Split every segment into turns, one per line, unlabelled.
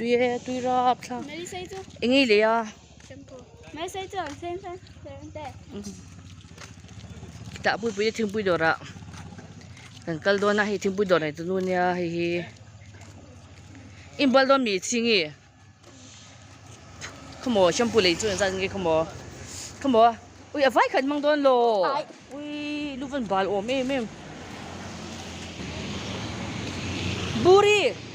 Tui e tui rap thlak eng nge i lei a. Tah pui pui te thingpui dawrah kan kal dawn a hei thingpui dawr nei tu nu nia hei hi inbual dawn mi chhingi khawmaw shampoo lei chu engzat nge khawmaw khawmaw ui a vai khat hmang dawn lo ui lu van bal awm em em buri.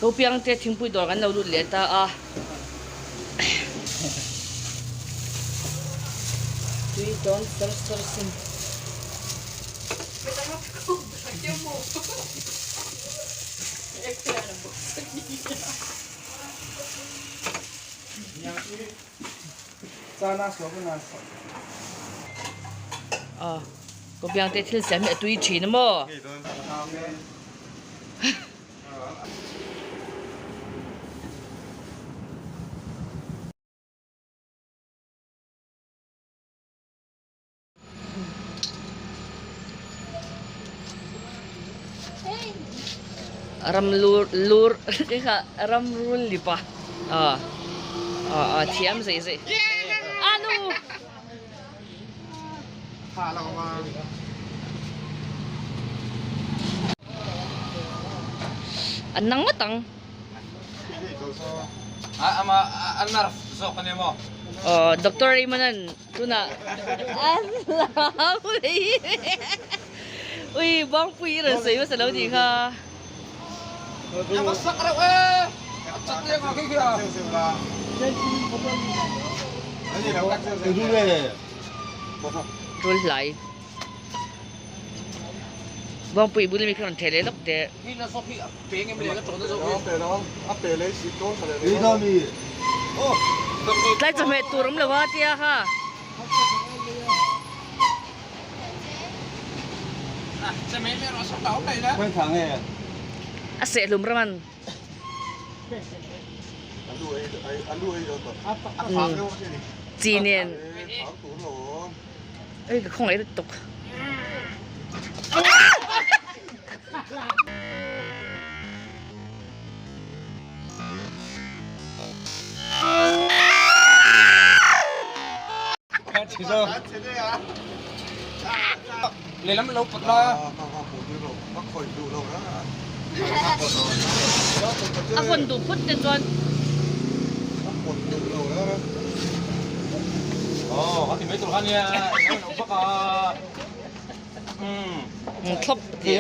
Topiang te thingpui dawr kan lo lut leh ta a. Tui dawn sar sar sin. Topiang te thil siam hi a tui thin a maw? Ram lur lur kha ram rul lipa a a thiam zei zei anu An nang ngawt ang. Aw Doctor Raymond an tunah Ui Bangpui i rawn sawi hmasa lo tih kha. Tul hlai. Bawngpui bul ami kha rawn theh leh lawk teh. Tlai chawhmeh tur awm lo a tia kha. A seh hlum ram an. Chi nen. Ei ka khawngaih lutuk. A hawn duh phut te chuan. Thlawp ti a.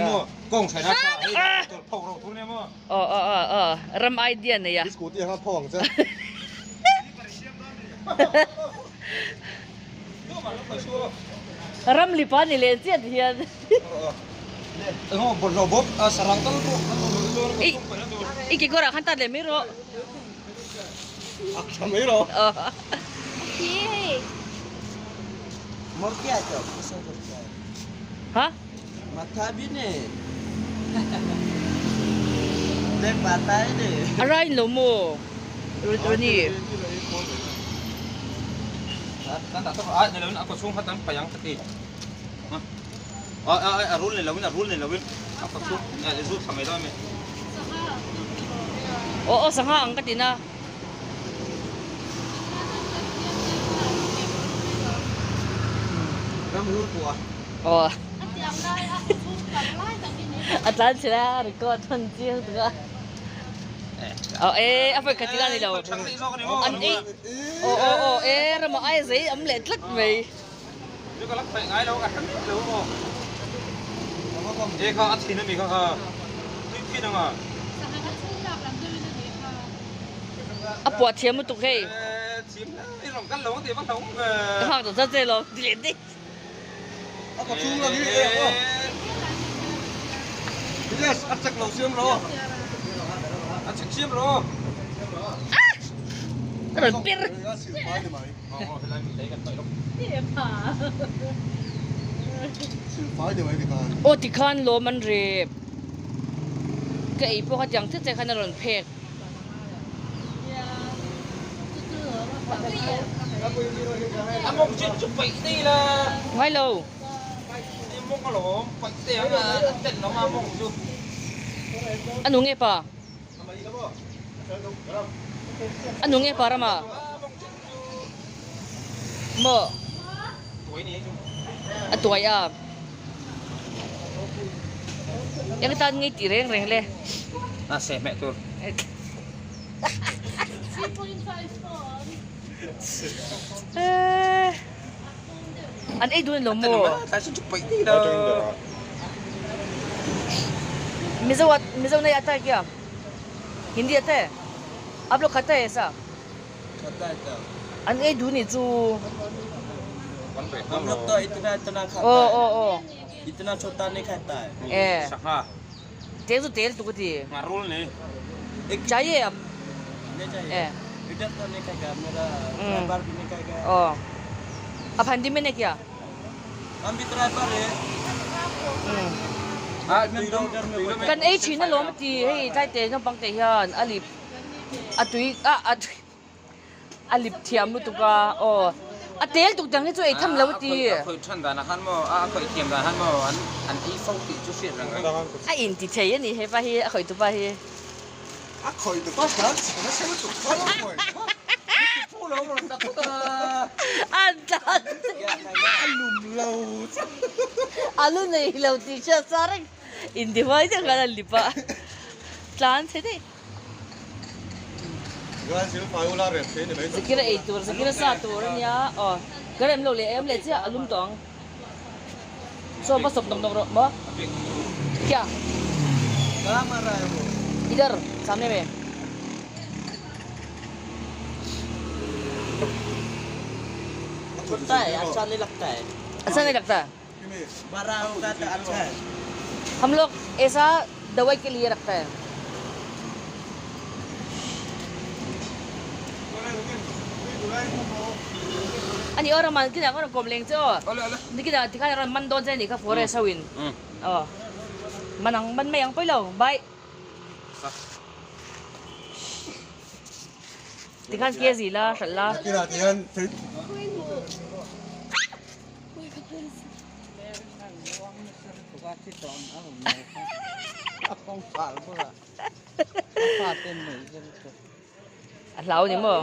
Aw aw aw aw ram idea nei a. Ram lipa ni leh chiah ti hian. I kekawr ah khan tat leh mai rawh. Ha? A rain lo maw? Roni. Aw aw sangha ang ka ti na. Aw. A tlan chhe la record hman chiang tuk a. Aw e a fawi khat ila ni lo. An ei aw aw aw e rama ai zei am leh tlat mai. A puah thiam lutuk hei. Ka nghak tawh chat che lo ti leh daih. A rawn pir. Aw tikhan lawm an rep ka ei pawh kha tiang chiah chiah khan a rawn phek. Ngai lo. A nu nge pa? A nu nge pa rama? Maw? A tuai a. Eng tan ngei tih reng reng le.
A seh hmeh tur.
An ei dun lo maw? Mizo Mizo nahi aata hai kya? Hindi aata hai? Aap log khata hai aisa? An ei dun nih chu. Aw aw aw. Eh. Tel chu tel tuk a ti. Chaye ap. Eh. Aw. Ap hindi mein hai kya? Kan ei thin alawm a ti hei tlai te naupang te hian a lip a tui ah a tui a lip thiam lutuk a aw a tel tuk dang hi chu ei tham lo a ti. A inti thei a ni hepa hi a khawih tupa hi. A lu nei lo tih hriat sa reng inti huai deuh khan a lip a tlan chhe daih. Zakira ei tur zakira sa tur a nia aw ka rem lo leh em leh chiah a lum tawh ang. Saw va sawp nawk nawk rawh maw kya idhar samne mein. अच्छा नहीं लगता है हम लोग ऐसा दवाई के लिए रखता है ani aw raman kinah ka rawn kawm leng che aw nikinah tikhan a rawn man dawn che anih kha forest ho in aw man ang man mai ang pawi lo bye tikhan ke zil a hralh la. A hlau ni maw?